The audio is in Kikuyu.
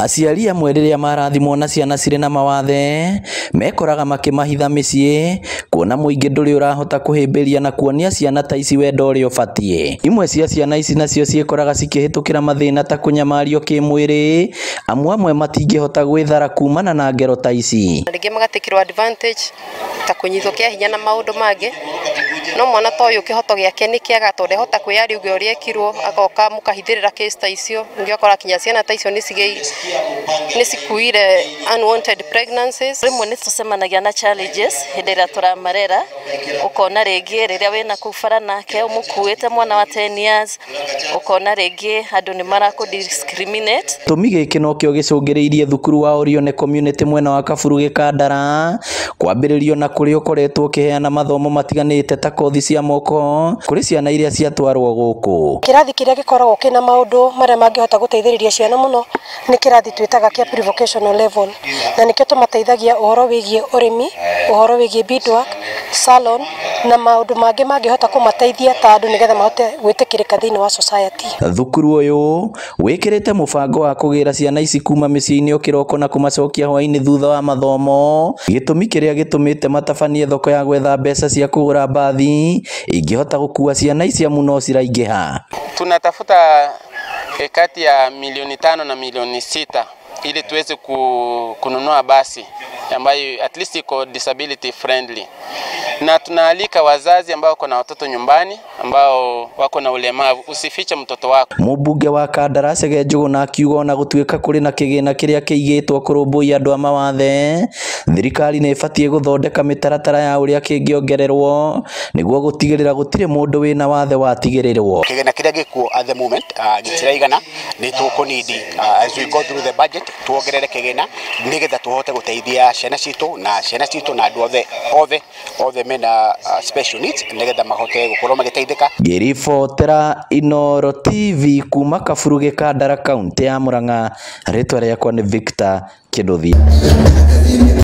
Aciari amwe rĩrĩa marathimwo na ciana cirĩ na mawathe mekoraga makĩmahitha mĩciĩ kuona mũingĩ ndũrĩ ũrahota kũhĩmbĩria na kuonia ciana ta ici wendo ũrĩa ũbatiĩ. Imwe cia ciana ici nacio ciĩkoraga cikĩhĩtũkĩra mathĩna ta kũnyamario kĩmwĩrĩ, amu amwe matingĩhota gwĩthara kumana na ngero ta ici. Rĩngĩ magatĩkĩrwo advantage ta kũnyitwo kĩa hinya na maũndũ mangĩ, no mwana ta ũyũ kĩhoto gĩake nĩ kĩaga tondũ ndehota kwĩyaria uge ũrĩa ekirwo, agoka mũkahithĩrĩra case ta icio, ningĩ ũgakora kinya ciana ta icio nĩ cikuire unwanted pregnancies. Rĩmwe nĩ tũcemanagia na challenges hĩndĩ ĩrĩa tũramarera, ũkona rĩngĩ rĩrĩa wĩna kũu bara nake ũmũkuĩte mwana wa 10 years, ũkona rĩngĩ andũ nĩ marakũ discriminate. Gĩtũmi gĩkĩ nokĩo gĩcũngĩrĩirie thukuru wa Orione Community mwena wa Kaburu Gĩkandara kwambĩrĩrio na kũrĩa ũkoretwo ũkĩheana mathomo matiganĩte ta kothi cia moko kũrĩ ciana iria ciatwarwo gũkũ. Kĩrathi kĩrĩa gĩkoragwo kĩna maũndũ marĩa mangĩhota gũteithĩrĩria ciana mũno nĩ kĩrathi twĩtaga kĩa pre-vocational level, na nĩkĩo tũmateithagia ũhoro wĩgiĩ ũrĩmi, ũhoro wĩgiĩ beadwork, salon na maũndũ mangĩ mangĩhota kũmateithia ta andũ nĩgetha mahote gwĩtĩkĩrĩka thĩinĩ wa society. Thukuru ũyũ wĩkĩrĩte mũbango wa kũgĩra ciana ici kuma mĩciĩ-inĩ o kĩroko na kũmacokia hwaĩ-inĩ thutha wa mathomo, gĩtũmi kĩrĩa gĩtũmĩte matabanie thoko ya gwetha mbeca cia kũgũra mbathi ingĩhota gũkua ciana ici amu no ciraingĩha. Tunatafuta kati ya milioni 5 na milioni 6 ili tuweze kununua basi ambayo at least iko disability friendly, na tunaalika wazazi ambao wako na watoto nyumbani ambao wako na ulemavu, usifiche mtoto wako. Mũmbunge wa Kandara Chege Njũgũna akiuga ona gũtuĩka kũrĩ na kĩgĩna kĩrĩa kĩigĩtwo kũrũmbũiya andũ a mawathe, thirikari nĩ ĩbatiĩ gũthondeka mĩtaratara ya ũrĩa kĩngĩongererwo nĩguo gũtigĩrĩra gũtirĩ mũndũ wĩna wathe watigĩrĩrwo. Kĩgĩna kĩrĩa gĩkuo at the moment gĩtiraigana, nĩ tũkũnidi as we go through the budget tuongerere kĩgĩna nĩgetha tũhote gũteithia ciana citũ na ciana citũ na andũ othe othe othe mena special needs nĩgetha mahote gũkorwo magĩteithĩka. Ngĩribotera Inooro TV kuma Kaburu Gĩkandara, kaũntĩ ya Murang'a, rĩtwa rĩakwa nĩ Victor Kĩnduthia.